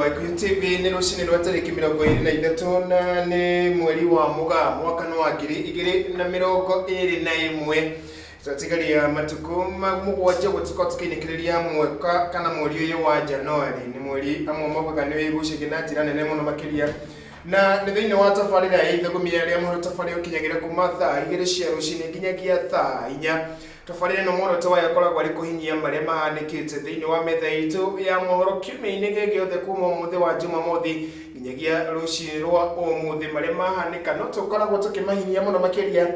gwa Gĩkũyũ TV. Nĩ rũcinĩ rwa tarĩki 23 na nĩ mweri wa Mũgaa, mwaka nĩ wa 2021. Twatigaria matukũ 7 gũtuka tũkĩinĩkĩrĩria mwaka kana mweri ũyũ wa Januari. Nĩ mweri amwe maugaga nĩ wĩgucagia na njĩra nene mũno makĩria, na nĩ thĩinĩ wa tabarĩra ya Ithũgũmia rĩa Mohoro, tabarĩra ũkinyagĩra kuma thaa 2 cia rũcinĩ nginyagia thaa 4. Tabarĩra ĩno muoroto wayo ũkoragwo arĩ kũhinyia marĩa mahanĩkĩte thĩinĩ wa metha itũ ya mohoro kiumia-inĩ gĩ gĩothe, kuma ũmũthĩ wa Jumamothi nginyagia rũcinĩ rwa ũmũthĩ. Marĩa mahanĩka no tũkoragwo tũkĩmahinyia mũno makĩria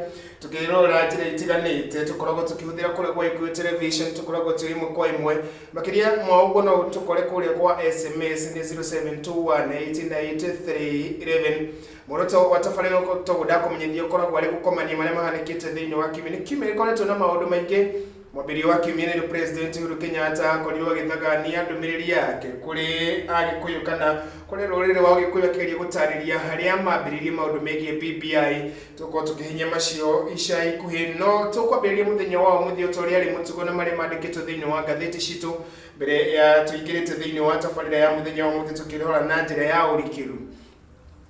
tũkĩrora njĩra itiganĩte tũkoragwo tũkĩhũthĩra kũrĩa gwa Gĩkũyũ Television. Tũkoragwo twĩ ĩmwe kwa ĩmwe. Makĩria ma ũguo, no tũkore kũrĩa kwa SMS nĩ 0721898311. Muoroto wa tabarĩra toguo ndakũmenyithia ũkoragwo arĩ gũkomania marĩa mahanĩkĩte thĩinĩ wa kiumia. Nĩ kiumia gĩkoretwo na maũndũ maingĩ. Mwambĩrĩrio wa kiumia nĩ President Uhuru Kenyatta akorirwo agĩthagania ndũmĩrĩri yake kũrĩ Agĩkũyũ kana kũrĩ rũrĩrĩ rwa Gĩkũyũ, akĩgeria gũtarĩria harĩa mambĩrĩirie maũndũ megiĩ BBI. Tũkorwo tũkĩhinyia macio ica ikuhĩ, no tũkwambĩrĩria mũthenya wa ũmũthĩ o ta ũrĩa arĩ mũtugo na marĩa mandĩkĩtwo thĩinĩ wa ngathĩti citũ mbere ya tũingĩrĩte thĩinĩ wa tabarĩra ya mũthenya wa ũmũthĩ, tũkĩrora na njĩra ya ũrikĩru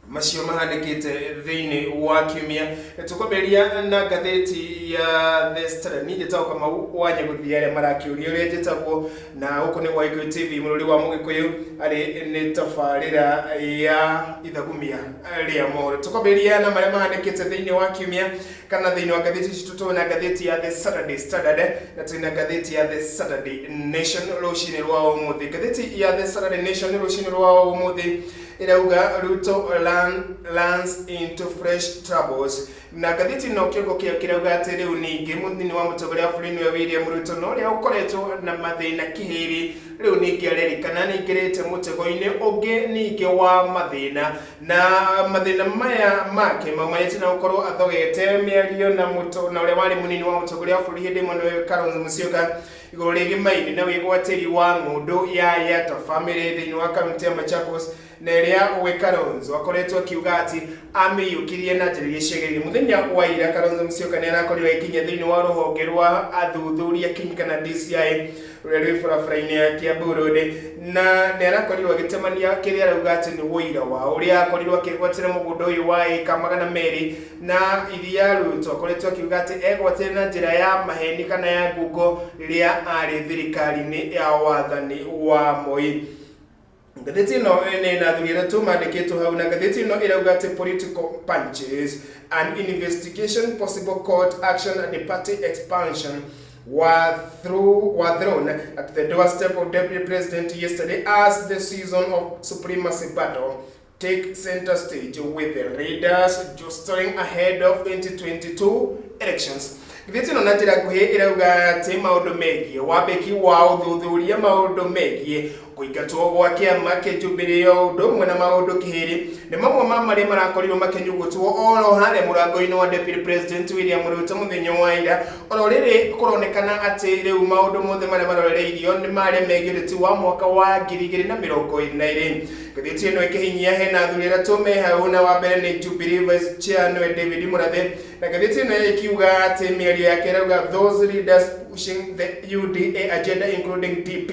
macio mahanĩkĩte thĩinĩ wa kiumia. Tũkwambĩrĩria na ngathĩti ya The Standard. Niĩ njĩtagwo Kamau wa Nyagũthia, arĩa marakĩũria ũrĩa njĩtagwo, na gũkũ nĩ gwa Gĩkũyũ TV, mũrũri wa Mũgĩkũyũ, arĩ nĩ tabarĩra ya Ithagumia rĩa Mohoro. Tũkwambĩrĩria na marĩa mahanĩkĩte thĩinĩ wa kiumia kana thĩinĩ wa ngathĩti citũ. Twĩna ngathĩti ya The Saturday Standard na twĩna ngathĩti ya The Saturday Nation rũcinĩ rwa ũmũthĩ. Ngathĩti ya The Saturday Nation rũcinĩ rwa ũmũthĩ ĩrauga "Ruto lands into fresh troubles", na ngathĩti ĩno kĩongo kĩo kĩrauga atĩ rĩu ningĩ mũnini wa mũtongoria wa bũrũri nĩwe William Ruto, na ũrĩa ũkoretwo na mathĩna kĩhĩrĩ, rĩu ningĩ arerĩkana nĩaingĩrĩte mũtego-inĩ ũngĩ ningĩ wa mathĩna, na mathĩna maya make maumanĩte na gũkorwo athogete mĩario na mũto na ũrĩa warĩ mũnini wa mũtongoria wa bũrũri hĩndĩ ĩmwe, nĩwe Kalonzo Musyoka, igũrũ rĩgiĩ maini na wĩgwatĩri wa ng'ũndũ ya Yatta family thĩinĩ wa kaunti ya Machakos, na ĩrĩa we Kalonzo akoretwo akiuga atĩ amĩiyũkirie na njĩra iria ciagĩrĩire. Mũthenya wa ira Kalonzo Musyoka nĩ arakorirwo agĩkinya thĩinĩ wa rũhonge rwa athuthuria kinyi kana DCI rũrĩa rwĩ barabara-inĩ ya Kiambu Road, na nĩ arakorirwo agĩtemania kĩrĩa arauga atĩ nĩ ũira wa ũrĩa akorirwo akĩgwatĩra mũgũnda ũyũ wa ĩka 200, na iria Ruto akoretwo akiuga atĩ egwatĩre na njĩra ya maheni kana ya ngungo rĩrĩa arĩ thirikari-inĩ ya wathani wa Moi. Ngathĩti ĩno nĩ na athuri atatũ mandĩkĩtwo hau, na ngathĩti ĩno ĩrauga atĩ "Political punches, an investigation, possible court action and party expansion were thrown at the doorstep of Deputy President yesterday as the season of supremacy battle take center stage, with the leaders gesturing ahead of 2022 elections." Ngathĩti ĩno na njĩra nguhĩ ĩrauga atĩ maũndũ megiĩ wambĩki wa ũthuthuria, maũndũ megiĩ kũingatwo gwa kĩama kĩa Jubilee o ũndũ ũmwe na maũndũ kĩhĩrĩ nĩ mamwe ma marĩa marakorirwo makĩnyugutwo oro harĩa mũrango-inĩ wa Deputy President William Ruto mũthenya wa ira, oro rĩrĩ kũronekana atĩ rĩu maũndũ mothe marĩa marorereirio nĩ marĩa megiĩ ũteti wa mwaka wa 2022. Ngathĩti ĩno ĩkĩhinyia hena athuri atatũ me hau, na wa mbere nĩ Jubilee Vice Chair, nĩwe David Murathe, na ngathĩti ĩno ĩkiuga atĩ mĩario yake ĩrauga "Those leaders pushing the UDA agenda, including DP,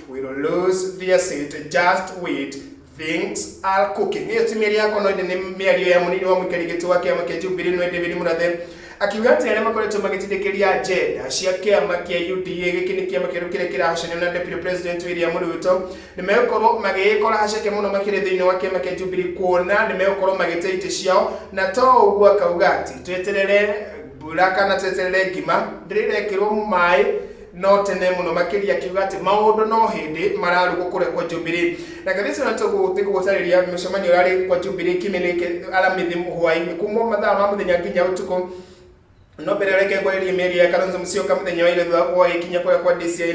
will lose their seat. Just wait, things are cooking." Ĩyo ti mĩario yakwa, no ĩndĩ nĩ mĩario ya mũnini wa mũikari gĩtĩ wa kĩama kĩa Jubilee, nĩwe David Murathe, akiuga atĩ arĩa makoretwo magĩtindĩkĩria agenda cia kĩama kĩa UDA, gĩkĩ nĩ kĩama kĩerũ kĩrĩa kĩrahocanio na Deputy President William Ruto, nĩ megũkorwo magĩgĩkora haceke mũno makĩria thĩinĩ wa kĩama kĩa Jubilee, kuona nĩ megũkorwo magĩte itĩ ciao. Na to ũguo, akauga atĩ tweterere mbura kana tweterere ngima ndĩrĩrekĩrwo maĩ no tene mũno makĩria, akiuga atĩ maũndũ no hĩndĩ mararugwo kũrĩa kwa Jubilee. Na ngathĩti ĩno tũgũthiĩ gũgũtarĩria mũcemanio ũrarĩ kwa Jubilee kiumia gĩkĩ Aramithi hwaĩ-inĩ kuma mathaa ma mũthenya nginya ũtukũ. No mbere reke ngwarĩrie mĩario ya Kalonzo Musyoka mũthenya wa ira thutha wa gũkorwo agĩkinya kũrĩa kwa DCI.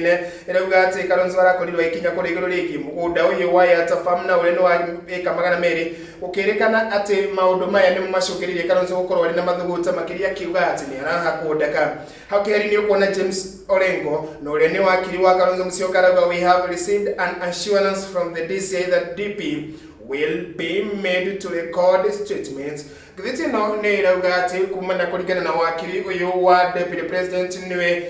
Ĩrauga atĩ Kalonzo arakorirwo agĩkinya kũrĩa igũrũ rĩgiĩ mũgũnda ũyũ wa Yatta Farm na ũrĩa nĩ wa ĩka 200, gũkĩrĩkana atĩ maũndũ maya nĩmo macũngĩrĩirie Kalonzo gũkorwo arĩ na mathũgũta makĩria, akiuga atĩ nĩ arahakwo ndaka. Hau keheri nĩ ũkuona James Orengo, na ũrĩa nĩ wakiri wa Kalonzo Musyoka, arauga "We have received an assurance from the DCI that DP will be made to record statements." Ngathĩti ĩno nĩ ĩrauga atĩ kumana kũringana na wakiri ũyũ wa Deputy President, nĩwe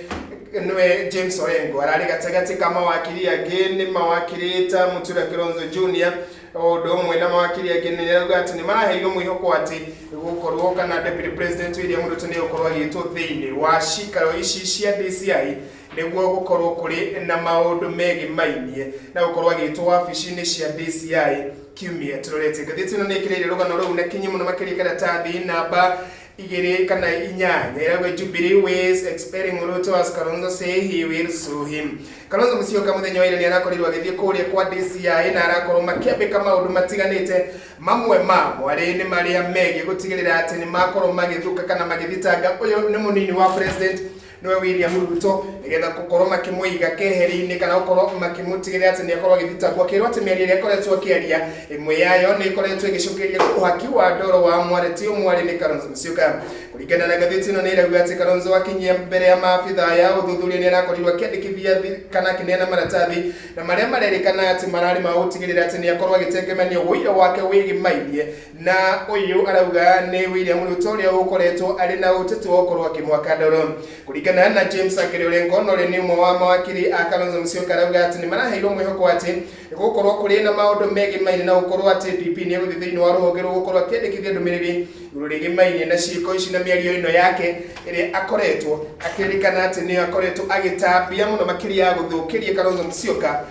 Nĩwe James Orengo ararĩ gatagatĩ ka mawakiri angĩ, nĩ mawakiri ta Mutura Kilonzo Junior o ũndũ ũmwe na mawakiri angĩ, nĩ arauga atĩ nĩ maraheirwo mwĩhoko atĩ gũkorwo kana Deputy President William Ruto nĩ egũkorwo agĩtwo thĩinĩ wa cikaro ici cia DCI nĩguo gũkorwo kũrĩ na maũndũ megĩmainie na gũkorwo agĩtwo wabici-inĩ cia DCI kiumia tũrorete. Ngathĩti ĩno nĩ ĩkĩrĩire rũgano rũu na kinyi mũno makĩria. Karatathi namba 2 kana 8 ĩrauga, "Jubilee weighs expelling Ruto as Kalonzo say he will sue him." Kalonzo Musyoka mũthenya wa ira nĩ arakorirwo agĩthiĩ kũrĩa kwa DCI na arakorwo makĩambĩka maũndũ matiganĩte, mamwe mamo arĩ nĩ marĩa megiĩ gũtigĩrĩra atĩ nĩ makorwo magĩthuka kana magĩthitanga ũyũ nĩ mũnini wa president, nĩwe William Ruto, nĩgetha gũkorwo makĩmũiga keheri-inĩ kana gũkorwo makĩmũtigĩrĩra atĩ nĩ akorwo agĩthitangwo, akĩrwo atĩ mĩario ĩrĩa akoretwo akĩaria ĩmwe yayo nĩ ĩkoretwo ĩgĩcokeria ũhaki wa ndoro wa mwarĩ ti mwarĩ nĩ Kalonzo Musyoka. Kũringana na ngathĩti ĩno, nĩ ĩrauga atĩ Kalonzo akinyia mbere ya maabitha ya ũthuthuria nĩ arakorirwo akĩandĩkithia kana akĩneana maratathi na marĩa marerĩkana atĩ mararĩ ma gũtigĩrĩra atĩ nĩ akorwo agĩtengemania ũira wake wĩgĩmainie na ũyũ arauga nĩ William Ruto, ũrĩa ũkoretwo arĩ na ũteti wa gũkorwo akĩmwaka ndoro. Kũringana na James Akĩrĩ Orengo, na ũrĩa nĩ ũmwe wa mawakiri a Kalonzo Musyoka, arauga atĩ nĩ maraheirwo mwĩhoko atĩ gũkorwo kũrĩ na maũndũ megĩmaine na gũkorwo atĩ DP nĩ egũthiĩ thĩinĩ wa rũhonge rũu gũkorwo akĩandĩkithia ndũmĩrĩri igũrũ rĩgĩmainie na ciĩko ici na mĩario ĩno yake ĩrĩa akoretwo akĩririkana atĩ nĩyo akoretwo agĩtambia mũno makĩria ya gũthũkĩria Kalonzo Musyoka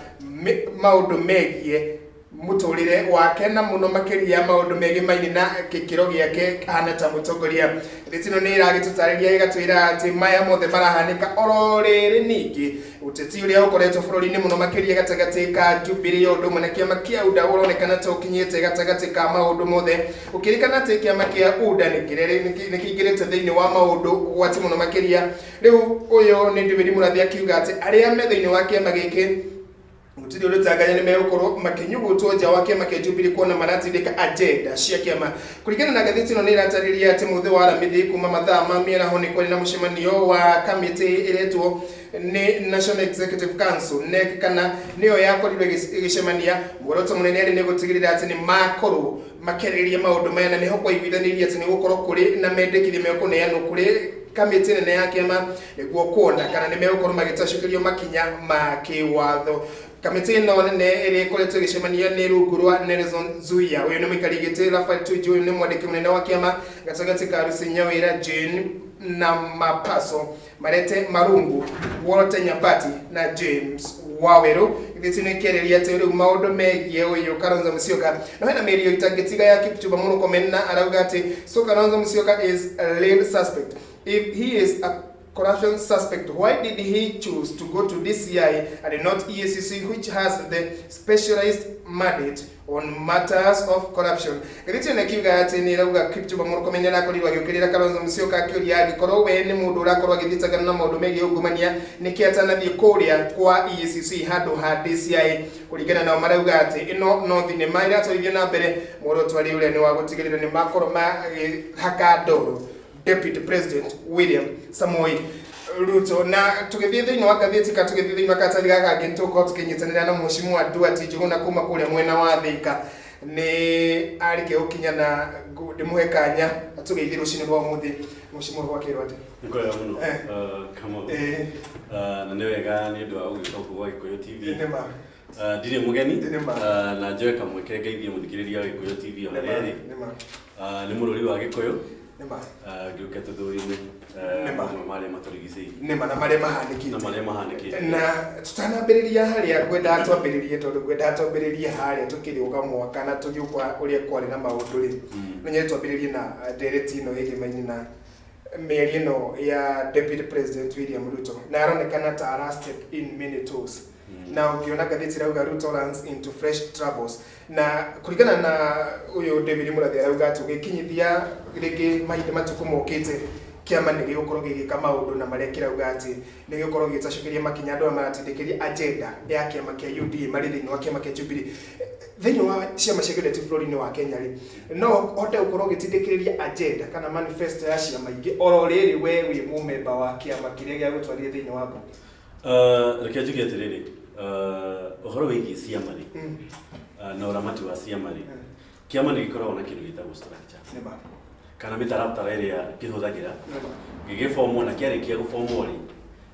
maũndũ megiĩ mũtũrĩre wake na mũno makĩria maũndũ megĩmaine na gĩkĩro gĩake ahana ta mũtongoria. Ngathĩti ĩno nĩ ĩragĩtũtarĩria ĩgatwĩra atĩ maya mothe marahanĩka oro rĩrĩ ningĩ ũteti ũrĩa ũkoretwo bũrũri-inĩ mũno makĩria gatagatĩ ka Jubilee o ũndũ ũmwe na kĩama kĩa UDA ũronekana ta ũkinyĩte gatagatĩ ka maũndũ mothe, ũkĩrĩkana atĩ kĩama kĩa UDA nĩ kĩingĩrĩte thĩinĩ wa maũndũ ũgwati mũno makĩria. Rĩu ũyũ nĩ David Mũrathi akiuga atĩ arĩa me thĩinĩ wa kĩama gĩkĩ gũtirĩ ũndũ tanganya nĩ megũkorwo makĩnyugutwo nja wa kĩama kĩa Jubilee kuona maratindĩka agenda cia kĩama. Kũringana na ngathĩti ĩno, nĩ ĩratarĩria atĩ mũthĩ wa Aramithi kuma mathaa ma mĩaraho nĩ kwarĩ na mũcemanio wa kamĩtĩ ĩretwo nĩ National Executive Council, NEC, kana nĩyo yakorirwo ĩgĩcemania. Muoroto mũnene arĩ nĩ gũtigĩrĩra atĩ nĩ makorwo makĩarĩrĩria maũndũ maya, na nĩho kwaiguithanĩirie atĩ nĩ gũkorwo kũrĩ na mendekithia mekũneanwo kũrĩ kamĩtĩ nene ya kĩama nĩguo kuona kana nĩ megũkorwo magĩtacũkĩrio makinya ma kĩwatho. Kamĩtĩ ĩno nene ĩrĩa ĩkoretwo ĩgĩcemania nĩ rungu rwa Nelson Zuia, ũyũ nĩ mũikari gĩtĩ, Rafael Tuju, ũyũ nĩ mwandĩki mũnene wa kĩama, gatagatĩ ka Lucy Nyawĩra, Jane na Mapaso, Marete Marungu, Walter Nyambati na James Waweru. Githĩ nĩ kĩarĩria atĩ rĩu maũndũ megiĩ ũyũ Kalonzo Musyoka no hena mĩario itangĩtiga ya Kipchumba Murkomen, na arauga atĩ, "So Kalonzo Musyoka is a real suspect. If he is a corruption suspect, why did he choose to go to DCI and not EACC, which has the specialized mandate on matters of corruption?" Ngathĩti ĩno ĩkiuga atĩ nĩ ĩrauga Kipchumba Murkomen nĩ arakorirwo agĩũkĩrĩra Kalonzo Musyoka akĩũria angĩkorwo we nĩ mũndũ ũrakorwo agĩthitangana na maũndũ megiĩ ungumania, nĩkĩ atanathiĩ kũrĩa kwa EACC handũ ha DCI. Kũringana nao, marauga atĩ ĩno no thinema ĩratwarithio na mbere, muoroto arĩ ũrĩa nĩ wa gũtigĩrĩra nĩ makorwo magĩhaka ndoro Deputy President William Samoei Ruto. Na tũgĩthiĩ thĩinĩ wa ngathĩti ka tũgĩthiĩ thĩinĩ wa karatathi gaka kangĩ, nĩtũgũkorwo tũkĩnyitanĩra na Mheshimiwa Duarte Njuguna kuma kũrĩa mwena wa Thika. Nĩ arĩkia gũkinya na ndĩmũhe kanya atũgeithie rũcinĩ rwa ũmũthĩ. Mheshimiwa, gwakĩrwo atĩa? Nĩ kwega mũno. Kamau. Na nĩ wega nĩ ũndũ wa gũgĩũka gũkũ gwa Gĩkũyũ TV. Nĩma. Ndirĩ mũgeni. Nĩma. Na njoe kamweke ngeithie mũthikĩrĩria wa Gĩkũyũ TV o harĩa arĩ. Nĩma. Nĩ mũrũri wa Gĩkũyũ. Nĩma. Ngĩũke tũthũrime Nĩma. mamwe marĩa matũrigicĩirie Nĩma, na marĩa mahanĩkĩte na marĩa mahanĩkĩte. Na tũtanambĩrĩria harĩa ngwendaga twambĩrĩrie, tondũ ngwendaga twambĩrĩrie harĩa tũkĩrĩũga mwaka na tũgĩũka ũrĩa kwarĩ na maũndũ rĩ, no nyende twambĩrĩrie na ndereti ĩno ĩgĩmaine na mĩario ĩno ya Deputy President William Ruto, na aronekana ta ara step in many toes, na ũngĩona ngathĩti ĩrauga, "Ruto runs into fresh troubles," na kũringana na ũyũ David Mũrathi arauga atĩ ũgĩkinyithia rĩngĩ mahinda matukũ mokĩte, kĩama nĩ gĩgũkorwo gĩgĩka maũndũ na marĩa kĩrauga atĩ nĩ gĩgũkorwo gĩgĩtacũkĩria makinya andũ arĩa maratindĩkĩria agenda ya kĩama kĩa UDA marĩ thĩinĩ wa kĩama kĩa Jubilee. Thĩinĩ wa ciama cia gĩũteti bũrũri-inĩ wa Kenya rĩ, no ũhote gũkorwo ũgĩtindĩkĩrĩria agenda kana manifesto ya ciama ingĩ oro rĩrĩ we wĩ mũmemba wa kĩama kĩrĩa gĩa gũtwarithia thĩinĩ wa mbunge? Reke njuge atĩrĩrĩ, ũhoro wĩgiĩ ciama rĩ, na ũramati wa ciama rĩ, kĩama nĩ gĩkoragwo na kĩndũ gĩtagwo structure Nĩma. kana mĩtaratara ĩrĩa kĩhũthagĩra Nĩma. gĩgĩbomwo, na kĩarĩkia gũbomwo rĩ,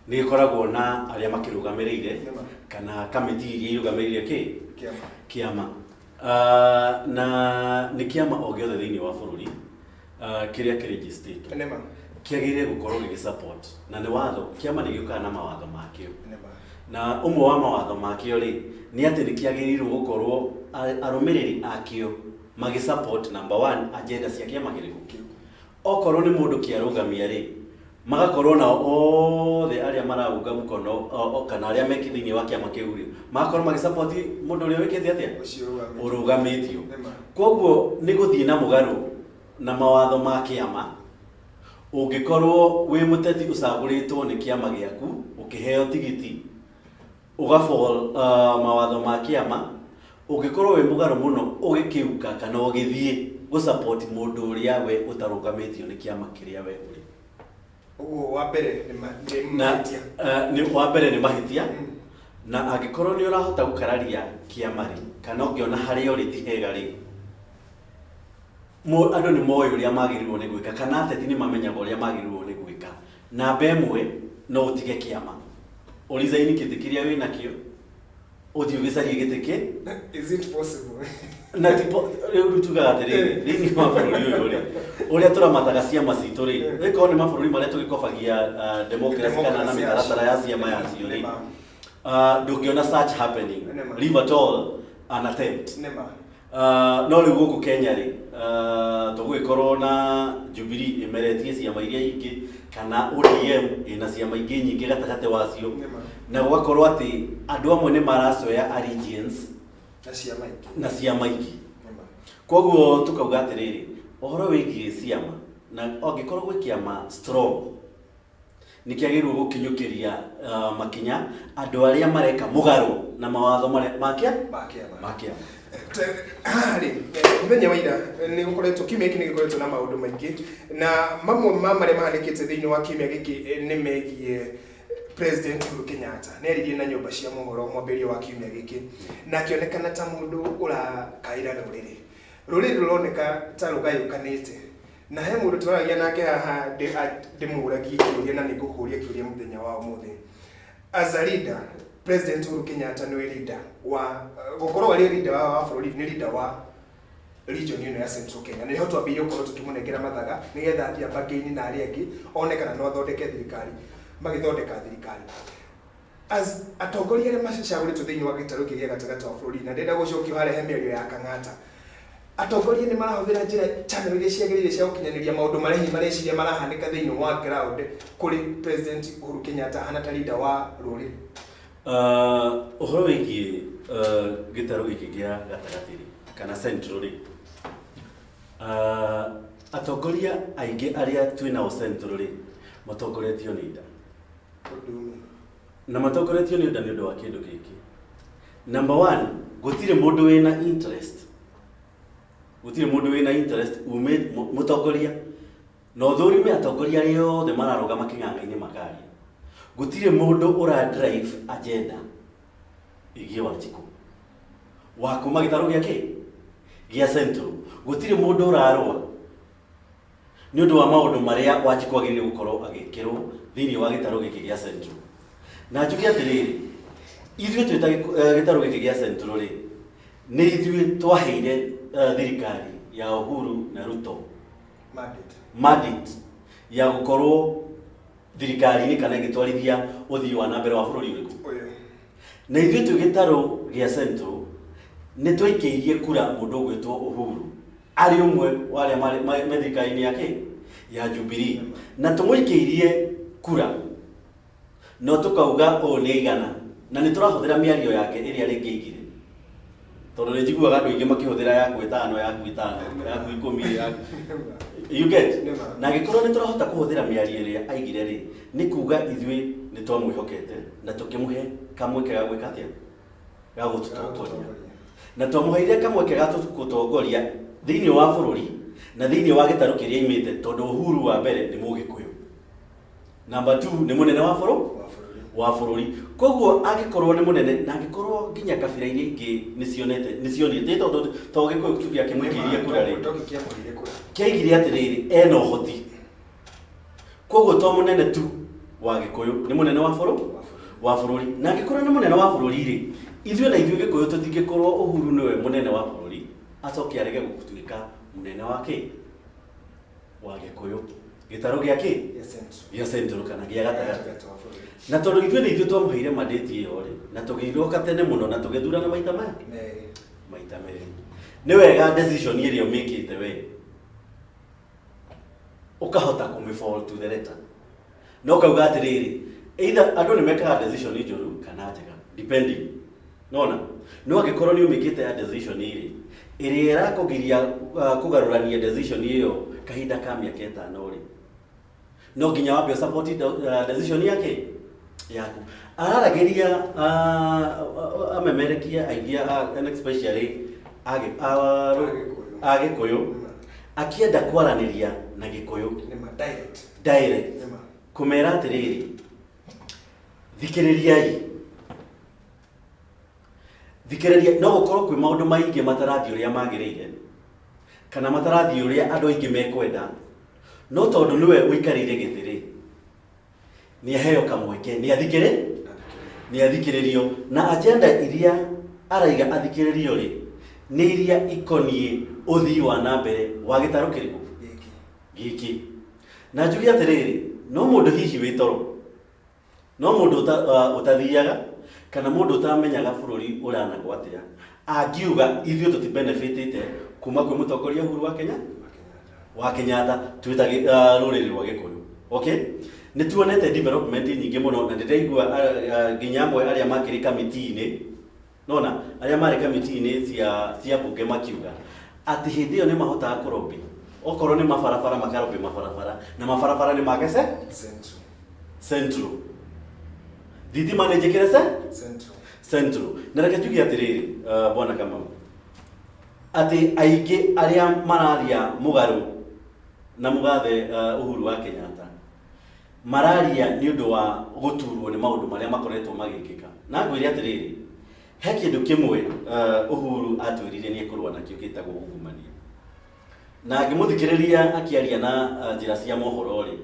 Nĩ gĩkoragwo na arĩa makĩrũgamĩrĩire Nĩma. kana kamĩtĩ iria irũgamĩrĩire kĩ Kĩama. Kĩama. Na nĩ kĩama o gĩothe thĩinĩ wa bũrũri kĩrĩa kĩrĩnjistĩtwo kĩagĩrĩire gũkorwo gĩgĩ support, na nĩ watho, kĩama nĩ gĩũkaga na mawatho makĩo, na ũmwe wa mawatho makĩo rĩ nĩ atĩ nĩ kĩagĩrĩirwo gũkorwo arũmĩrĩri akĩo magĩ support number one agenda cia kĩama kĩrĩkũ. Kĩu. Okorwo nĩ mũndũ kĩarũgamia rĩ, magakorwo nao othe arĩa maraunga mũkono kana arĩa me thĩinĩ wa kĩama kĩu rĩ, magakorwo magĩ support mũndũ ũrĩa wĩkĩte atĩa? Ũcio ũrũgamĩtio. Ũrũgamĩtio. Nĩma. Koguo nĩ gũthiĩ na mũgarũ na mawatho ma kĩama ũngĩkorwo wĩ mũteti ũcagũrĩtwo nĩ kĩama gĩaku, ũkĩheo tigiti, ũgafall mawatho ma kĩama, ũngĩkorwo wĩ mũgarũ mũno ũgĩkĩuka kana ũgĩthiĩ gũsupport mũndũ ũrĩa we ũtarũgamĩtio nĩ kĩama kĩrĩa we ũrĩ. Ũguo wa mbere nĩ nĩ Na mahĩtia. Nĩ wa mbere nĩ mahĩtia. Na angĩkorwo nĩ ũrahota gũkararia kĩama rĩ, kana ũngĩona harĩa ũrĩ ti hega rĩ, andũ nĩ moĩ ũrĩa magĩrĩirwo nĩ gwĩka, kana ateti nĩ mamenyaga ũrĩa magĩrĩirwo nĩ gwĩka. Namba ĩmwe, no ũtige kĩama, ũresign kĩtĩ kĩrĩa wĩnakĩo, ũthiĩ ũgĩcarie gĩtĩ kĩ Is it possible? Na tipo rĩu tugaga atĩrĩrĩ, thĩinĩ wa bũrũri ũyũ rĩ, ũrĩa tũramataga ciama citũ rĩ, ĩkorwo nĩ mabũrũri marĩa tũgĩkobagia democracy kana na Democracy mĩtaratara ya ciama yacio rĩ, ndũngĩona such happening, leave at all an attempt. No rĩu gũkũ Kenya rĩ, tũgũgĩkorwo na Jubilee ĩmeretie ciama iria ingĩ, kana ODM ĩna ciama ingĩ nyingĩ gatagatĩ wacio, na gũgakorwo atĩ andũ amwe nĩ maracoya allegiance Na ciama ingĩ. Na ciama ingĩ. Koguo tukauga atĩrĩrĩ, ũhoro wĩgiĩ ciama, na angĩkorwo gwĩ kĩama strong, nĩ kĩagĩrĩirwo gũkinyũkĩria makinya andũ arĩa mareka mũgarũ na mawatho marĩa ma kĩa Ma kĩama. Ma kĩama. Haha rĩ, mũthenya wa ira nĩ gũkoretwo, kiumia gĩkĩ nĩ gĩkoretwo na maũndũ maingĩ, na mamwe ma marĩa mahanĩkĩte thĩinĩ wa kiumia gĩkĩ nĩ megiĩ President Uhuru Kenyatta. Nĩ aririe na nyũmba cia mohoro mwambĩrĩrio wa kiumia gĩkĩ, na akĩonekana ta mũndũ ũrakaĩra rũrĩrĩ. Rũrĩrĩ rũroneka ta rũgayũkanĩte, na he mũndũ twaragia nake haha ndĩmũragie kĩũria, na nĩ ngũkũria kĩũria mũthenya wa ũmũthĩ. As a leader, President Uhuru Kenyatta nĩwe leader wa gũkorwo arĩ leader wa bũrũri, nĩ leader wa region ĩno ya Central Kenya. Nĩho twambĩrĩirie gũkorwo tũkĩmũnengera mathaga nĩgetha athiĩ ambangĩ-inĩ na arĩa angĩ, one kana no athondeke thirikari, magĩthondeka thirikari. As atongoria arĩa macagũrĩtwo thĩinĩ wa gĩtarũ gĩkĩ gĩa gatagatĩ wa bũrũri, na ndĩrenda gũcokio harĩa he mĩario ya Kang'ata, atongoria nĩ marahũthĩra njĩra channel iria ciagĩrĩire cia gũkinyanĩria maũndũ marĩa hihi mareciria marahanĩka thĩinĩ wa ground kũrĩ President Uhuru Kenyatta ahana ta leader wa rũrĩrĩ? Ũhoro wĩgiĩ gĩtarũ gĩkĩ gĩa gatagatĩ rĩ, kana central rĩ, atongoria aingĩ arĩa twĩ nao central rĩ, matongoretio nĩ nda. What do you mean? Na matongoretio nĩ nda nĩ ũndũ wa kĩndũ gĩkĩ. Number one, gũtirĩ mũndũ wĩna interest, gũtirĩ mũndũ wĩna interest ume mũtongoria na ũthũrime atongoria arĩa othe mararũgama kĩng'ang'a-inĩ makaria, gũtirĩ mũndũ ũra drive agenda ĩgiĩ Wanjikũ wa kuma gĩtarũ gĩa kĩ gĩa central. Gũtirĩ mũndũ ũrarũa nĩ ũndũ wa maũndũ marĩa Wanjikũ agĩrĩire gũkorwo agĩkĩrwo thĩinĩ wa gĩtarũ gĩkĩ gĩa central. Na njuge atĩrĩrĩ, ithuĩ twĩ ta gĩtarũ gĩkĩ gĩa central rĩ, nĩ ithuĩ twaheire thirikari ya Uhuru na Ruto Mandate. Mandate ya gũkorwo thirikari-inĩ kana ĩgĩtwarithia ũthii wa na mbere wa bũrũri ũrĩkũ. Ũyũ. Na ithuĩ twĩ gĩtarũ gĩa central nĩ twaikĩirie kura mũndũ ũgwĩtwo Uhuru arĩ ũmwe wa arĩa me thirikari-inĩ ya kĩ ya Jubilee, na tũmũikĩirie kura no tũkauga ũũ nĩ aigana, na nĩ tũrahũthĩra mĩario yake ĩrĩa rĩngĩ aigire, tondũ nĩ njiguaga andũ aingĩ makĩhũthĩra yaku ĩtano, yaku ĩtano, yaku 10, yaku, you get. Nĩma. Na angĩkorwo nĩ tũrahota kũhũthĩra mĩario ĩrĩa aigire rĩ, nĩ kuga ithuĩ nĩ twamwĩhokete na tũkĩmũhe kamweke ga gwĩka atĩa, ga gũtũtongoria, na twamũheire kamweke ga gũtongoria thĩinĩ wa bũrũri na thĩinĩ wa gĩtarũ kĩrĩa aimĩte, tondũ Uhuru wa mbere nĩ Mũgĩkũyũ, number 2 nĩ mũnene wa bũrũri Wa bũrũri. Wa bũrũri. Koguo angĩkorwo nĩ mũnene, na angĩkorwo nginya kabira iria ingĩ nĩ cionete nĩ cionete, tondũ to Gĩkũyũ tu gĩakĩmũikĩirie kura rĩ, Toki kĩamũheire kura. Kĩaigire atĩrĩrĩ, ena ũhoti, koguo to mũnene tu Wa Gĩkũyũ nĩ mũnene wa bũrũri, wa bũrũri. Na angĩkorwo nĩ mũnene wa bũrũri rĩ, ithuĩ na ithuĩ Gĩkũyũ tũtingĩkorwo Uhuru nĩwe mũnene wa bũrũri acoke arege gũtuĩka mũnene wa kĩ? Wa Gĩkũyũ, gĩtarũ gĩa kĩ? Gĩa Central. Gĩa Central kana gĩa gatagatĩ. Gatagatĩ wa bũrũri. Na tondũ ithuĩ nĩ ithuĩ twamũheire mandate ĩyo rĩ, na tũgĩroka tene mũno na tũgĩthurana maita maya Merĩ. Maita merĩ, nĩ wega decision ĩrĩa ũmĩkĩte we ũkahota kũmĩ fall to the letter, no kauga atĩrĩrĩ, either andũ nĩ mekaga decision njũru kana njega depending nona, no angĩkorwo nĩ ũmĩkĩte ya decision rĩ, ĩrĩa ĩrakũgiria kũgarũrania decision ĩyo kahinda ka mĩaka 5 rĩ, no nginya wambe support decision yake yaku. Araragĩria amemerekia aingĩ and especially Agĩkũyũ. Agĩkũyũ, akĩenda kwaranĩria na Gĩkũyũ. Nĩma, direct. Direct. Nĩma. Kũmera atĩrĩrĩ, thikĩrĩriai, thikĩrĩria, no gũkorwo kwĩ maũndũ maingĩ matarathiĩ ũrĩa magĩrĩire kana matarathiĩ ũrĩa andũ aingĩ mekwenda, no tondũ nĩwe ũikarĩire gĩtĩ rĩ, nĩ aheo kamweke nĩ athikĩrĩ nĩ athikĩrĩrio, na agenda iria araiga athikĩrĩrio rĩ, nĩ iria ikoniĩ ũthii wa na mbere wa gĩtarũ kĩrĩkũ? Gĩkĩ. Gĩkĩ. Na njuge atĩrĩrĩ, no mũndũ hihi wĩ toro, no mũndũ ũtathiaga kana mũndũ ũtamenyaga bũrũri ũranagwo atĩa angiuga ithuĩ tũti benefitĩte kuma kwĩ mũtongoria Uhuru wa Kenya Wa Kenyatta. Wa Kenyatta twĩta rũrĩrĩ rwa Gĩkũyũ. Okay, nĩ tuonete development nyingĩ mũno, na ndĩraigua nginya amwe arĩa makĩrĩ kamiti-inĩ, nona arĩa marĩ kamiti-inĩ cia bunge makiuga atĩ hĩndĩ ĩyo nĩ mahotaga kũrobĩ, okorwo nĩ mabarabara makarobĩ mabarabara, na mabarabara nĩ magece Central. Central, thitima nĩ njĩkĩre ce Central. Central. Na reke njuge atĩrĩrĩ, bwana Kamau, atĩ aingĩ arĩa mararia mũgarũ na mũgathe Uhuru wa Kenyatta mararia nĩ ũndũ wa gũturwo nĩ maũndũ marĩa makoretwo magĩkĩka. Na ngwĩre atĩrĩrĩ, he kĩndũ kĩmwe Uhuru atwĩrire nĩ ekũrũa nakĩo gĩtagwo ungumania, na ngĩmũthikĩrĩria akĩaria na njĩra cia mohoro rĩ,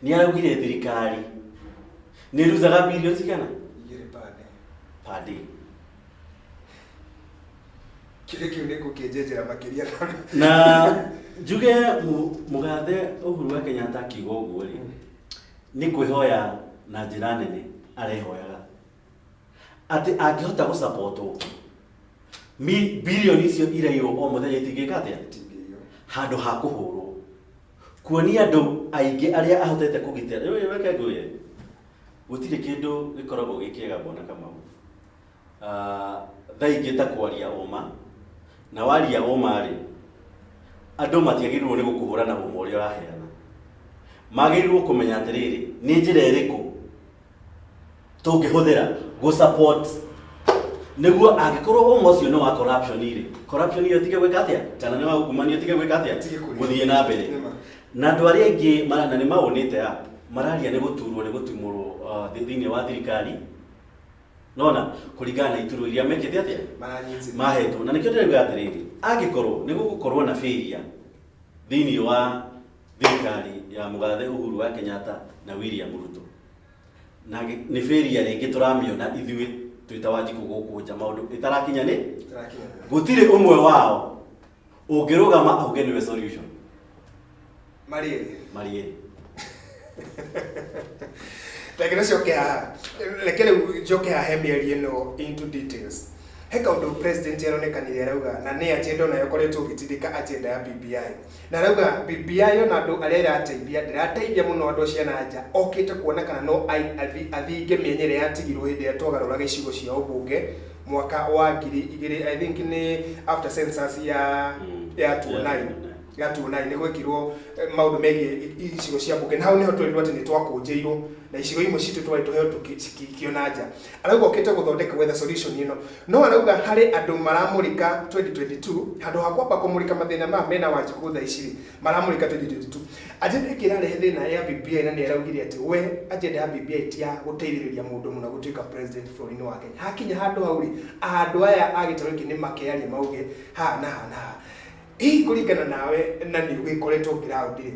nĩ araugire thirikari nĩ ĩruthaga bilioni cigana? 2 per day. Per day. Kĩrĩ kĩu nĩ ngũkĩnjenjera makĩria. Na njuge mũgathe Uhuru wa Kenyatta akiuga ũguo rĩ, nĩ kwĩhoya na njĩra nene arehoyaga atĩ angĩhota gũsapotwo bilioni icio iraiywo o mũthenya itingĩka atĩa? Itingĩiywo. Handũ ha kũhũrwo kuonia andũ aingĩ arĩa ahotete kũgitĩra. Rĩu reke ngwĩre, gũtirĩ kĩndũ gĩkoragwo gĩ kĩega, bwana Kamau, thaa ingĩ ta kwaria ũma. Na waria ũma rĩ, andũ matiagĩrĩirwo nĩ gũkũhũra na ũma ũrĩa ũraheana. Magĩrĩirwo kũmenya atĩrĩrĩ, nĩ njĩra ĩrĩkũ tũngĩhũthĩra gũ support nĩguo angĩkorwo ũma ũcio nĩ wa corruption rĩ, corruption ĩyo ĩtige gwĩka atĩa, kana nĩ wa ungumania ĩtige gwĩka atĩa? Ĩtige kũrĩa. Gũthiĩ na mbere. Nĩma. Na andũ arĩa aingĩ na nĩ maũnĩte up mararia nĩ gũturwo nĩ gũtumũrwo thĩinĩ wa thirikari, nona kũringana na iturwa iria mekĩte atĩa? Maranyitire. Mahetwo. Na nĩkĩo ndĩrauga atĩrĩrĩ, angĩkorwo nĩ gũgũkorwo na failure thĩinĩ wa thirikari ya mũgathe Uhuru wa Kenyatta na William Ruto, na nĩ failure rĩngĩ tũramĩona ithuĩ twĩ ta Wanjikũ gũkũ nja, maũndũ ĩtarakinya nĩ Ĩtarakinya. Gũtirĩ ũmwe wao ũngĩrũgama auge nĩwe solution. Marĩ erĩ. Marĩ erĩ. Reke nĩcoke haha, reke rĩu njoke haha he mĩario ĩno into details. He kaũndũ president aronekanire arauga, na nĩ agenda onayo ĩkoretwo ĩgĩtindĩka agenda ya BBI, na arauga BBI ona andũ arĩa ĩrateithia ndĩrateithia mũno andũ acio a na nja, okĩte kuona kana no athinge mĩenya ĩrĩa yatigirwo hĩndĩ ĩrĩa twagarũraga icigo cia ũmbunge mwaka wa 2000, I think nĩ after census ya ya 2009, ya 2009 nĩ gwekirwo maũndũ megiĩ icigo cia mbunge, na hau nĩho twerirwo atĩ nĩ twakũnjĩirwo na icigo imwe citũ twarĩ tũheo cikĩikio na nja. Arauga okĩte gũthondeka gwetha solution ĩno, no arauga harĩ andũ maramũrĩka 2022 handũ ha kwamba kũmũrĩka mathĩna maya mena Wanjikũ thaa ici rĩ, maramũrĩka 2022. Agenda ĩngĩ ĩrarehe thĩna ya BBI, na nĩ araugire atĩ we agenda ya BBI ti ya gũteithĩrĩria mũndũ mũna gũtuĩka president bũrũri-inĩ wa Kenya. Hakinya handũ hau rĩ, andũ aya a gĩtarũ gĩkĩ nĩ makearia mauge haha na haha na haha. Hihi kũringana nawe na nĩ ũgĩkoretwo ground rĩ,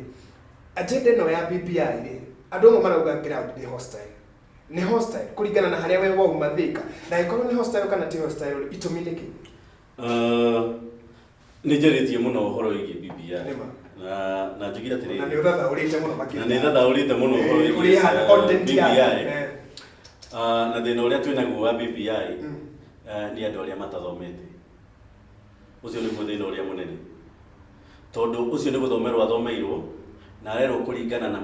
agenda ĩno ya BBI rĩ, Andũ amwe marauga ground nĩ hostile, nĩ hostile kũringana na harĩa we wauma Thika, na ĩkorwo nĩ hostile kana ti hostile rĩ, itũmi nĩ kĩ? Nĩ njarĩtie mũno ũhoro wĩgiĩ BBI. Nĩma. Na njuge Na atĩrĩrĩ, nĩ ũthathaũrĩte mũno makĩria. Na nĩ thathaũrĩte mũno ũhoro wĩgiĩ ũrĩa ĩhana content BBI. yayo. Na thĩna ũrĩa twĩ naguo wa BBI nĩ andũ arĩa matathomete. Ũcio nĩguo thĩna ũrĩa mũnene, tondũ ũcio nĩ gũthomerwo athomeirwo na arerwo kũringana na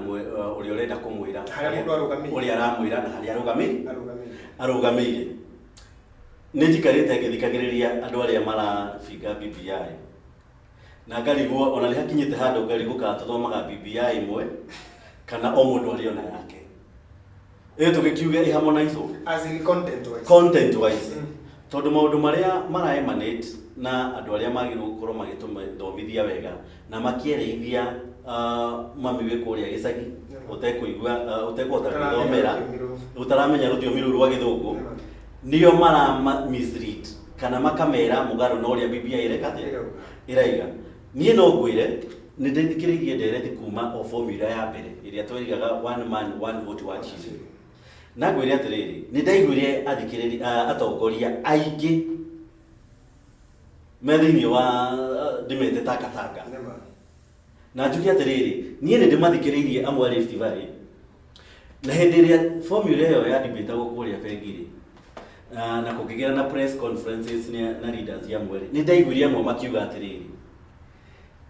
ũrĩa ũrenda kũmwĩra. Harĩa mũndũ arũgamĩire. Ũrĩa aramwĩra na harĩa arũgamĩire. Arũgamĩire. Arũgamĩire. Nĩ njikarĩte ngĩthikagĩrĩria andũ arĩa marabinga BBI na ngarigwo, ona nĩ hakinyĩte handũ ngarigwo kana tũthomaga BBI ĩmwe kana o mũndũ arĩ ona yake. Ĩ tũgĩkiuge ĩ harmonizwo As in content wise. Content wise, tondũ maũndũ marĩa mara emanate na andũ arĩa magĩrĩirwo gũkorwo magĩtũthomithia wega na makĩereithia mami wĩ kũrĩa gĩcagi ũtekũigua, ũtekũhota ũtaramenya kwĩthomera, rũthiomi rũu. Ũtaramenya rũthiomi rũu rwa gĩthũngũ, nĩo mara misread kana makamera mũgarũ na ũrĩa BBI ĩreka atĩa? Ĩrauga. Ĩraiga. Niĩ no ngwĩre nĩ ndĩthikĩrĩirie ndereti kuma o formula ya mbere ĩrĩa twerigaga one man, one vote, one shilling, na ngwĩre atĩrĩrĩ, nĩ ndaiguire athikĩrĩri atongoria aingĩ me thĩinĩ wa ndĩmete tangatanga. Nĩma. Na njuge atĩrĩrĩ, niĩ nĩ ndĩmathikĩrĩirie amwe a Rift Valley, na hĩndĩ ĩrĩa formula ĩyo ya debatagwo kũrĩa bengi-rĩ, na kũngĩgĩa na press conferences na leaders amwe rĩ, nĩ ndaiguire amwe makiuga atĩrĩrĩ,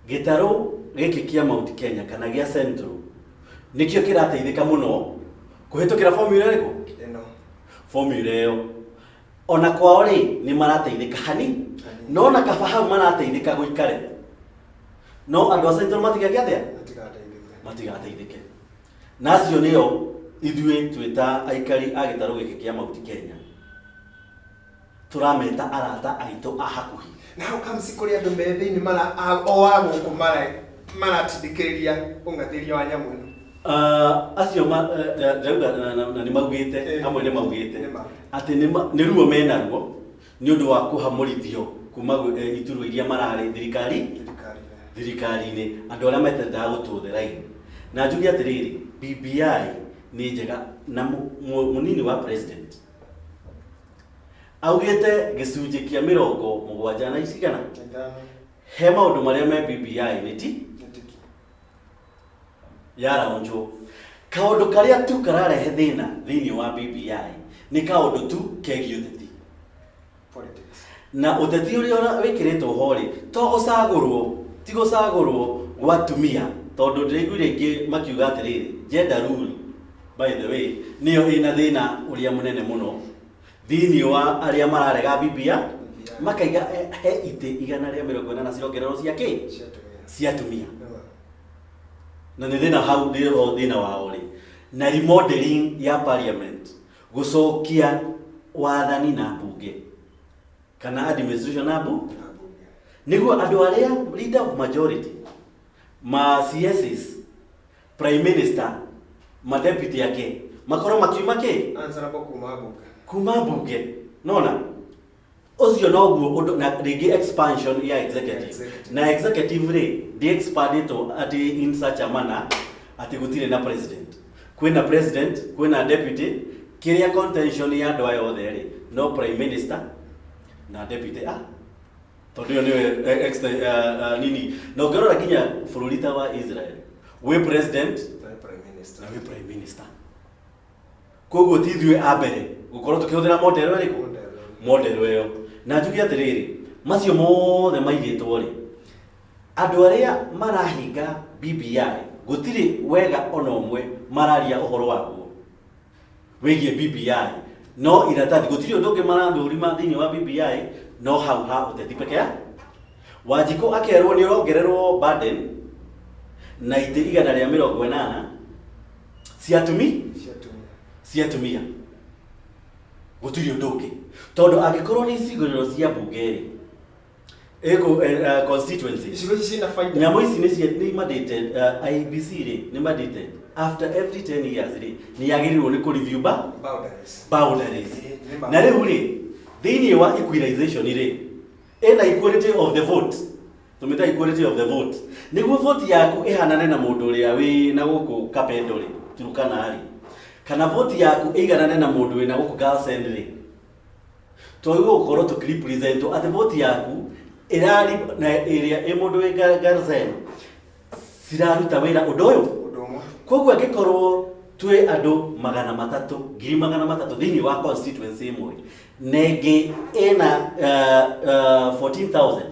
gĩtarũ gĩkĩ kĩa Mount Kenya kana gĩa Central nĩkĩo kĩrateithĩka mũno kũhĩtũkĩra formula ĩrĩkũ? Ĩno. Formula ĩyo ona kwao rĩ, nĩ marateithĩka hani, no na kaba hau marateithĩka gũikare, no andũ a Central matigeke atĩa? Matigateithĩke. Matigateithĩke. Na acio nĩo ithuĩ twĩta aikari a gĩtarũ gĩkĩ kĩa Mount Kenya tũrameta arata aitũ a hakuhĩ. Na how comes kũrĩ andũ me thĩinĩ mara o a gũkũ maratindĩkĩrĩria ũng'athĩria wa nyamũ ĩno? Acio ndĩrauga na nĩ maugĩte, amwe nĩ maugĩte Nĩ ma. Atĩ nĩ ruo menaruo nĩ ũndũ wa kũhamũrithio kuma iturwa iria mararĩ thirikari thirikari-inĩ. Thirikari-inĩ, andũ arĩa metendaga gũtũthe raini. Na njuge atĩrĩrĩ, BBI nĩ njega na mũnini wa president augĩte gĩcunjĩ kĩa 70 na icigana 5. He maũndũ marĩa me BBI nĩ ti Nĩ tiki. Yaraonjwo kaũndũ karĩa tu kararehe thĩna thĩinĩ wa BBI nĩ kaũndũ tu kegiĩ ũteti. Politics. Na ũteti ũrĩa wĩkĩrĩtwo ho rĩ, to gũcagũrwo, ti gũcagũrwo gwa atumia, tondũ ndĩraiguire ingĩ makiuga atĩrĩrĩ, gender rule, by the way, nĩyo ĩna thĩna ũrĩa mũnene mũno thĩinĩ wa arĩa mararega BBI, makaiga he itĩ 180 cirongererwo cia kĩ? Cia atumia. Cia atumia. Nĩma. Na nĩ thĩna hau nĩho thĩna wao rĩ, na remodeling ya parliament, gũcokia wathani na mbunge kana administration na Na mbunge. Nĩguo andũ arĩa leader of majority, ma CSs, prime minister, ma deputy yake makorwo makiuma kĩ? Answerable kuma mbunge. Kuma mbunge. Nona ũcio noguo ũndũ, na rĩngĩ expansion ya executive. Executive. Na executive rĩ, ndĩ expandĩtwo atĩ in such a manner atĩ gũtirĩ na president, kwĩna president, kwĩna deputy. Kĩrĩa contention ya andũ aya othe rĩ, no prime minister na deputy, tondũ ĩyo nĩyo nini. Na ũngĩrora nginya bũrũri ta wa Israel, wĩ president Na prime minister. Na wĩ prime minister. Koguo ti ithuĩ a mbere gũkorwo tũkĩhũthĩra model ĩrĩkũ? Model. Model ĩyo. Na njuge atĩrĩrĩ, macio mothe maigĩtwo rĩ, andũ arĩa marahinga BBI gũtirĩ wega ona ũmwe mararia ũhoro waguo wĩgiĩ BBI, no iratathi gũtirĩ ũndũ ũngĩ marathũrima thĩinĩ wa BBI, no hau ha ũteti peke ya Wanjikũ akerwo nĩ ũrongererwo burden na itĩ 180 cia Cia atumia. Cia atumia. Gũtirĩ ũndũ ũngĩ, tondũ angĩkorwo nĩ icigĩrĩro cia mbunge rĩ, ĩkũ constituency Icigo ici ciĩna baida. Nyamũ ici nĩ mandated, IEBC rĩ, nĩ mandated after every 10 years rĩ, nĩ yagĩrĩirwo nĩ kũ review ba Boundaries. Boundaries. Nĩ ma. Na rĩu rĩ, thĩinĩ wa equalization rĩ, ĩna equality of the vote, tũmĩta equality of the vote, nĩguo vote yaku ĩhanane na mũndũ ũrĩa wĩ na gũkũ Kapendo rĩ. Turkana rĩ, kana vote yaku ĩiganane na mũndũ wĩna gũkũ Garsen rĩ, twagĩrĩirwo gũkorwo tũkĩrepresentwo atĩ vote yaku ĩrari na ĩrĩa ĩ mũndũ wĩ Garsen ciraruta wĩra ũndũ ũyũ. Ũndũ ũmwe. Koguo angĩkorwo twĩ andũ 300, 300,000 thĩinĩ wa constituency ĩmwe, na ĩngĩ ĩna 14,000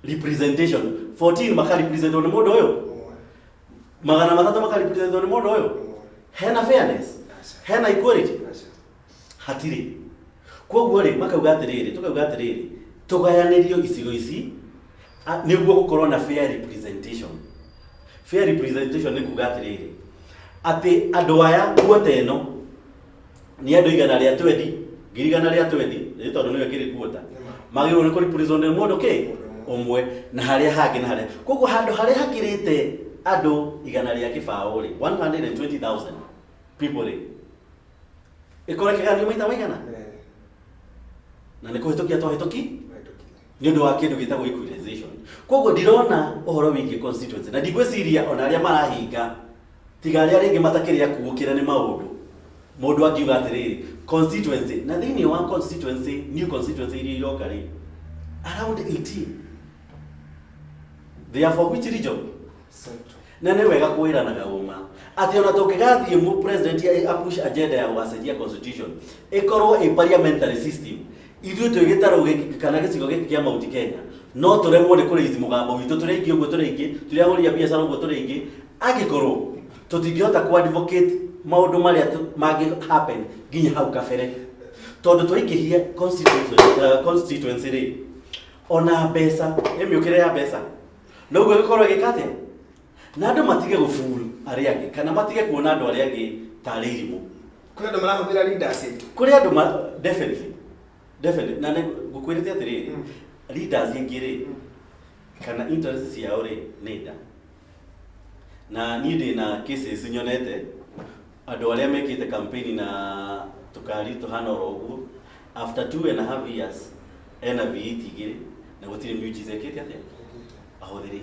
representation, 14 makarepresentwo nĩ mũndũ ũyũ, Ũmwe. 300 makarepresentwo nĩ mũndũ ũyũ, Ũmwe. hena fairness? Aca. Hena equality? Aca. Hatirĩ. Koguo rĩ, makauga atĩrĩrĩ, tũkauga atĩrĩrĩ, tũgayanĩrio icigo ici nĩguo gũkorwo na fair representation. Fair representation nĩ kuga atĩrĩrĩ, atĩ andũ aya kuota ĩno nĩ andũ igana rĩa twendi, ngiri igana rĩa twendi, nĩ tondũ nĩyo ĩkĩrĩ kuota, magĩrĩirwo nĩ kũrepresent nĩ mũndũ kĩ ũmwe, na harĩa hangĩ na harĩa. Koguo handũ harĩa hakĩrĩte andũ igana rĩa kĩbaũ rĩ, 120,000 people rĩ, ĩkorwo ĩkĩgayanio maita maigana? Na nĩ kũhĩtũkia twahĩtũki nĩ ũndũ wa kĩndũ gĩtagwo equalization. Koguo ndirona ũhoro wĩgiĩ constituency, na ndigwĩciria ona arĩa marahinga, tiga arĩa rĩngĩ matakĩrĩ akuũkĩra nĩ maũndũ, mũndũ angiuga atĩrĩrĩ, constituency, na thĩinĩ wa constituency, new constituency iria iroka rĩ, around 18, they are for which region? Central. Na nĩ wega kwĩranaga ũma atĩ ona tũngĩgathiĩ mu president apush agenda ya gũgacenjia constitution ĩkorwo ĩ parliamentary system, ithuĩ twĩ gĩtarũ gĩkĩ kana gĩcigo gĩkĩ kĩa Mount Kenya no tũremwo nĩ kũraise mũgambo witũ. Tũrĩ aingĩ ũguo, tũrĩ aingĩ, tũrĩ ahũri a biacara ũguo tũrĩ aingĩ, angĩkorwo tũtingĩhota ku advocate maũndũ marĩa mangĩ happen nginya hau kabere, tondũ twaingĩhia constituency rĩ, ona mbeca, ĩ mĩũkĩre ya mbeca noguo ĩgĩkorwo ĩgĩka atĩa, na andũ matige gũburu arĩa angĩ kana matige kuona andũ arĩa angĩ tarĩ irimũ. Kũrĩ andũ marahũthĩra leaders aitũ. Kũrĩ andũ definitely, definitely, na nĩ ngũkwĩrĩte atĩrĩrĩ, leaders aingĩ rĩ, kana interest ciao rĩ, nĩ nda. Na niĩ ndĩ na cases nyonete andũ arĩa mekĩte campaign na tũkari tũhana oro ũguo, after 2.5 years ena V8 igĩrĩ na gũtirĩ miujiza ĩkĩte atĩa ahũthĩrĩte.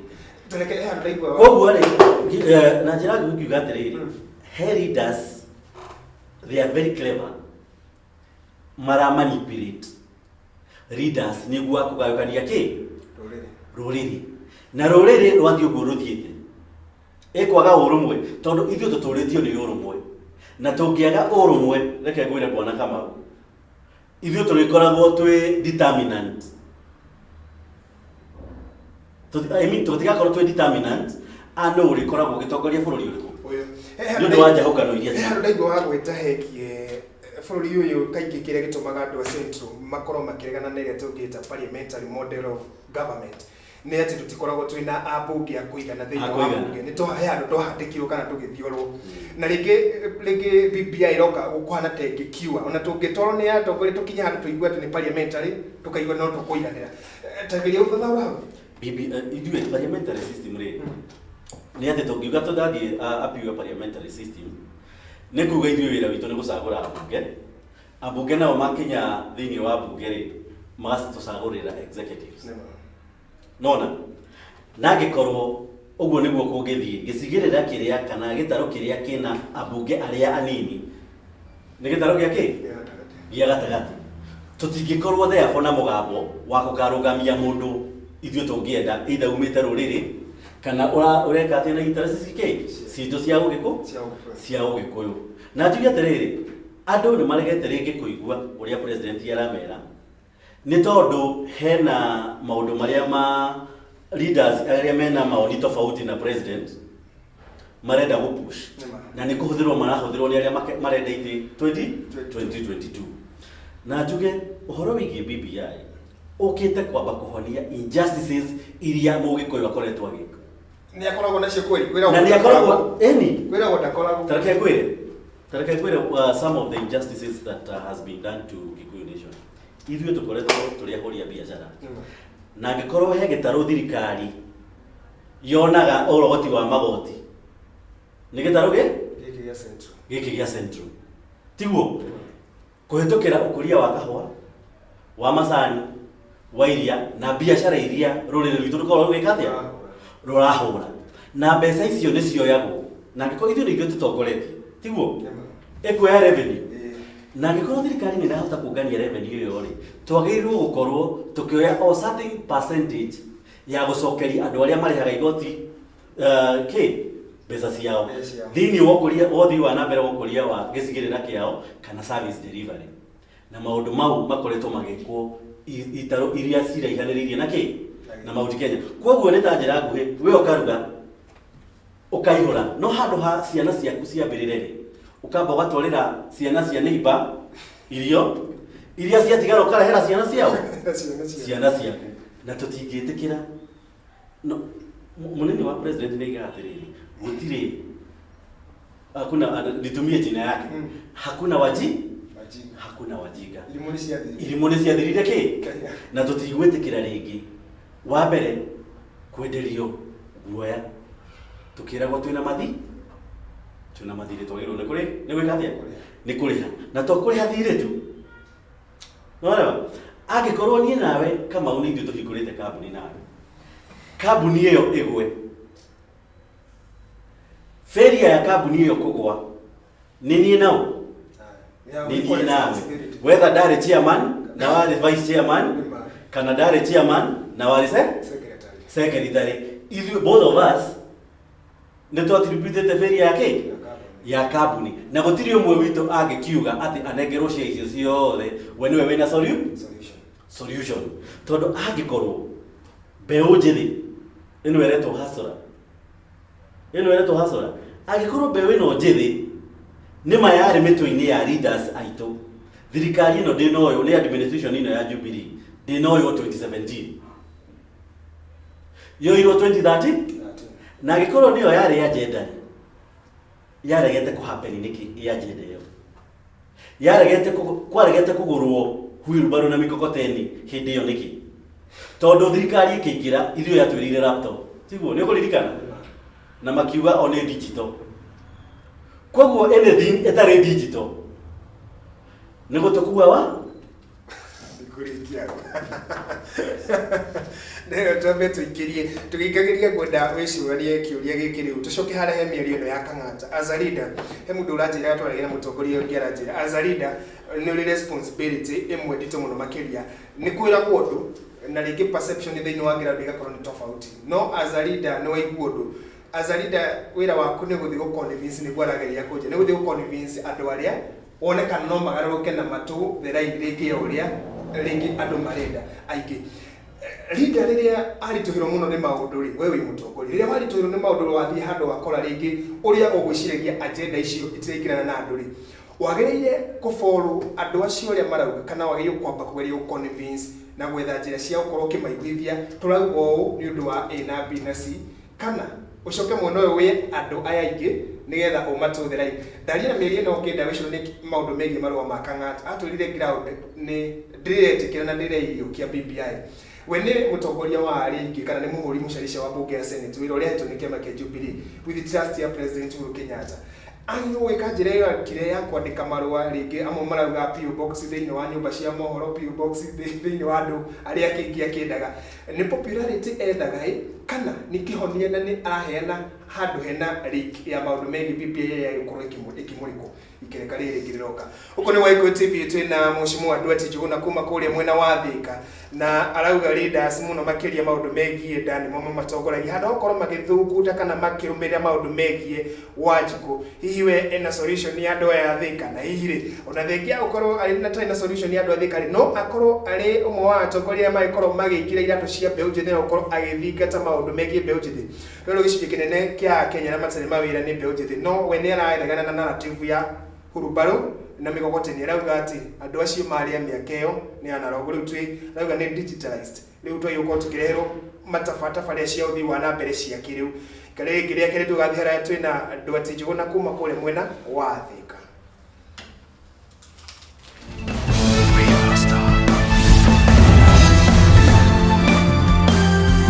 Tũreke he handũ ndaigua. Koguo rĩ, na njĩra nguhĩ ngiuga atĩrĩrĩ, he leaders, they are very clever, mara manipulate leaders nĩguo akũgayũkania kĩ? Rũrĩrĩ. Rũrĩrĩ. Na rũrĩrĩ rwathiĩ ũguo rũthiĩte, ĩkwaga ũrũmwe, tondũ ithuĩ tũtũrĩtio nĩ ũrũmwe, na tũngĩaga ũrũmwe, reke ngwĩre bwana Kamau, ithuĩ tũrĩkoragwo twĩ determinant. I mean, tũtigakorwo twĩ determinant a nũ ũrĩkoragwo ũgĩtongoria bũrũri ũrĩkũ. Ũyũ. He Nĩ handũ ũndũ wa njahũkano iria he handũ ndaigua wa gwĩta hegie bũrũri ũyũ, kaingĩ kĩrĩa gĩtũmaga andũ a Central makorwo makĩregana na ĩrĩa tũngĩta parliamentary model of government nĩ atĩ tũtikoragwo twĩna ambunge a kũigana thĩinĩ A wa kũigana. bunge. Nĩ he handũ twahandĩkirwo kana tũgĩthiorwo, na rĩngĩ BBI ĩroka kũhana ta ĩngĩkiua ona tũngĩtwarwo nĩ atongoria tũkinye handũ tũigue atĩ nĩ parliamentary, tũkaigua no tũkũiganĩra. Tageria gũthathaũra hau. BB, ithuĩ parliamentary system rĩ, nĩ atĩ tũngiuga tũthathiĩ apiuga parliamentary system, nĩ kuga ithuĩ wĩra witũ nĩ gũcagũra ambunge. Ambunge nao makinya thĩinĩ wa bunge rĩ, magatũcagũrĩra executives. Nona na angĩkorwo ũguo nĩguo kũngĩthiĩ, gĩcigĩrĩra kĩrĩa kana gĩtarũ kĩrĩa kĩna ambunge arĩa anini nĩ gĩtarũ gĩa kĩ? Gĩa gatagatĩ. Tũtingĩkorwo therefore na mũgambo wa gũkarũgamia mũndũ ithuĩ tũngĩenda, either umĩte rũrĩrĩ kana ũreka atĩa na interest cikĩ citũ cia ũgĩkũ Cia Ũgĩkũyũ. Cia ũgĩkũyũ. Na njuge atĩrĩrĩ, andũ nĩ maregete rĩngĩ kũigua ũrĩa president aramera, nĩ tondũ hena maũndũ marĩa ma leaders arĩa mena maoni tofauti na president marenda gũpush. Nĩma. Na nĩ kũhũthĩrwo marahũthĩrwo nĩ arĩa marenda itĩ 20 2022. Na njuge ũhoro wĩgiĩ BBI ũkĩte kwamba kũhonia injustices iria mũgĩkũyũ akoretwo agĩka. Nĩ akoragwo nacio kweli? Kwĩragwo Na nĩ akoragwo ĩni. Kwĩragwo ndakoragwo. Tareke ngwĩre some of the injustices that has been done to Kikuyu nation. Ithuĩ tũkoretwo tũrĩ ahũri a biacara, na angĩkorwo he gĩtarũ thirikari yonaga ũrogoti wa magoti, nĩ gĩtarũ gĩ Gĩkĩ gĩa Central. Gĩkĩ gĩa Central, tiguo? Kũhĩtũkĩra ũkũria wa kahũa, wa macani, wa iria na biacara iria rũrĩrĩ rwitũ rũkoragwo rũgĩka atĩa, rũrahũra. Na mbeca icio nĩ cioyagwo na angĩkorwo ithuĩ nĩ ithuĩ tũtongoretie, tiguo ĩkuoya revenue, na angĩkorwo thirikari nĩ ĩrahota kũngania revenue ĩyo rĩ, twagĩrĩirwo gũkorwo tũkĩoya o certain percentage ya gũcokeria andũ arĩa marĩhaga igoti kĩ mbeca ciao Mbeca ciao. thĩinĩ wa ũkũria wa ũthii wa na mbere wa ũkũria wa gĩcigĩrĩra kĩao kana service delivery. Na maũndũ mau makoretwo magĩkwo itaro iria ciraihanĩrĩirie na kĩ na Mount Kenya. Koguo nĩ ta njĩra nguhĩ, we ũkaruga ũkaihũra, no handũ ha ciana ciaku ciambĩrĩre rĩ, ũkamba ũgatwarĩra ciana cia neighbor irio iria ciatigara, ũkarehera ciana ciao. Ciana ciao. Ciana ciaku. Na tũtingĩtĩkĩra. No mũnini wa president nĩ aigaga atĩrĩrĩ, gũtirĩ, hakuna, nitumie jina yake, hakuna waji Wajinga. Hakuna wajinga. Irimũ nĩ ciathirire. Irimũ nĩ ciathirire kĩ Kenya. Na tũtigwĩtĩkĩra rĩngĩ wa mbere kwenderio guoya tukĩragwo twĩna mathirĩ twagĩrĩirwo nĩ kũrĩ nĩ gwĩka atĩa, nĩ kũrĩha, na to kũrĩha thirĩ tu. Nĩwarewa angĩkorwo niĩ nawe Kamau nĩ ithuĩ tũhingũrĩte kambuni, nawe kambuni ĩyo ĩgwe, failure ya kambuni ĩyo kũgwa nĩ niĩ nao, nĩ niĩ nawe, whether ndarĩ chairman na warĩ vice chairman kana ndarĩ chairman na warĩ Secretary. Secretary, ithuĩ both of us nĩ twattributĩte failure ya kĩ ya kambuni, na gũtirĩ ũmwe witũ angĩkiuga atĩ anengerwo cia icio ciothe, we nĩwe wĩna Solution. Solution. Tondũ angĩkorwo mbeũ njĩthĩ ĩno ĩretwo hasora, ĩno ĩretwo hasora, angĩkorwo mbeũ ĩno njĩthĩ nĩ ma yarĩ mĩtwe-inĩ ya leaders aitũ, thirikari ĩno ndĩnoywo nĩ administration ĩno ya Jubilee, ndĩnoywo 2017, yoirwo 2013, na angĩkorwo nĩyo yarĩ agenda rĩ, yaregete kũhappen nĩkĩ? Agenda ĩyo yaregete kwaregete kũgũrwo wheelbarrow na mikokoteni hĩndĩ ĩyo nĩkĩ? Tondũ thirikari ĩkĩingĩra ithuĩ yatwĩrĩire laptop, tiguo? Nĩ ũkũririkana na makiuga o nĩ digital. Koguo anything ĩtarĩ digital nĩ gũtũkua wa Ndikũrĩkia nĩyo twambe tũikĩrie tũgĩikagĩria. Ngwenda wĩcũranie kĩũria gĩkĩ rĩu, tũcoke harĩa he mĩario ĩno ya Kang'ata. As a leader, he mũndũ ũranjĩra twaragia na mũtongoria ũngĩ, aranjĩra as a leader nĩ ũrĩ responsibility ĩmwe nditũ mũno makĩria. Nĩ kwĩragwo ũndũ na rĩngĩ perception thĩinĩ wa ground ĩgakorwo nĩ tofauti, no as a leader nĩ waigua ũndũ. As a leader wĩra waku nĩ gũthiĩ gũ-convince, nĩguo arageria kũnjia, nĩ gũthiĩ gũ-convince andũ arĩa wone kana no magarũrũke na matũ the line rĩngĩ ya ũrĩa rĩngĩ andũ marenda aingĩ. Leader rĩrĩa aritũhĩrwo mũno nĩ maũndũ rĩ, we wĩ mũtongoria, rĩrĩa waritũhĩrwo nĩ maũndũ, wathiĩ handũ wakora rĩngĩ ũrĩa ũgwĩciragia agenda icio itiraingĩrana na andũ rĩ, wagĩrĩire kũfollow andũ acio ũrĩa marauga, kana wagĩrĩirwo kwamba kũgeria gũ-convince na gwetha njĩra cia gũkorwo ũkĩmaiguithia tũrauga ũũ nĩ ũndũ wa A na B na C, kana ũcoke mwena ũyũ wĩ andũ aya aingĩ nĩgetha ũmatũthe line? Ndaria na mĩario ĩno ngĩenda wĩcũranie maũndũ megiĩ marũa ma Kang'ata. Atwĩrire ground nĩ ndĩretĩkĩra na ndĩreiyũkia BBI. We nĩ mũtongoria wa arĩa aingĩ kana nĩ mũhũri mũcarica wa mbunge ya Senate, wĩra ũrĩa ahetwo nĩ kĩama kĩa Jubilee with trust ya President Uhuru Kenyatta. Agĩrĩirwo gwĩka njĩra ĩyo akire ya kwandĩka marũa, rĩngĩ amwe marauga PO box thĩinĩ wa nyũmba cia mohoro, PO box thĩinĩ wa andũ arĩa kĩingĩ akĩendaga. Nĩ popularity ethaga ĩ, kana nĩ kĩhonia na nĩ araheana handũ hena leak ya maũndũ megiĩ BBI ya gũkorwo ĩkĩmũrĩkwo ikereka rĩrĩ rĩngĩ rĩroka. Ũkũ nĩ Waikũ TV, twĩna Mheshimiwa Nduati Njuguna kuma kũrĩa mwena wa Thika, na arauga leaders mũno makĩria maũndũ megiĩ nda nĩmo mamatongoragia handũ ha gũkorwo magĩthugunda kana makĩrũmĩrĩra maũndũ megiĩ Wanjikũ. Hihi we ena solution ya andũ aya a Thika? Na hihi rĩ, ona thengia gũkorwo arĩ na tarĩ na solution ya andũ a Thika rĩ, no akorwo arĩ ũmwe wa atongoria arĩa magĩkorwo magĩikĩra iratũ cia mbeũ njĩthĩ na gũkorwo agĩthingata maũndũ megiĩ mbeũ njĩthĩ? Rĩu gĩcunjĩ kĩnene kĩa Akenya arĩa matarĩ mawĩra nĩ mbeũ njĩthĩ, no we nĩ araregana na narrative ya hurumbarũ na mĩgogoteni. Arauga atĩ andũ acio marĩ a mĩaka ĩyo nĩ analog, rĩu twĩ, arauga nĩ digitalized, rĩu twagĩrĩirwo gũkorwo tũkĩreherwo matabarĩra cia ũthii wa na mbere cia kĩrĩu. Ikereka rĩngĩ rĩa kerĩ tũgathiĩ harĩa twĩna Nduati Njuguna kuma kũrĩa mwena wa Thika.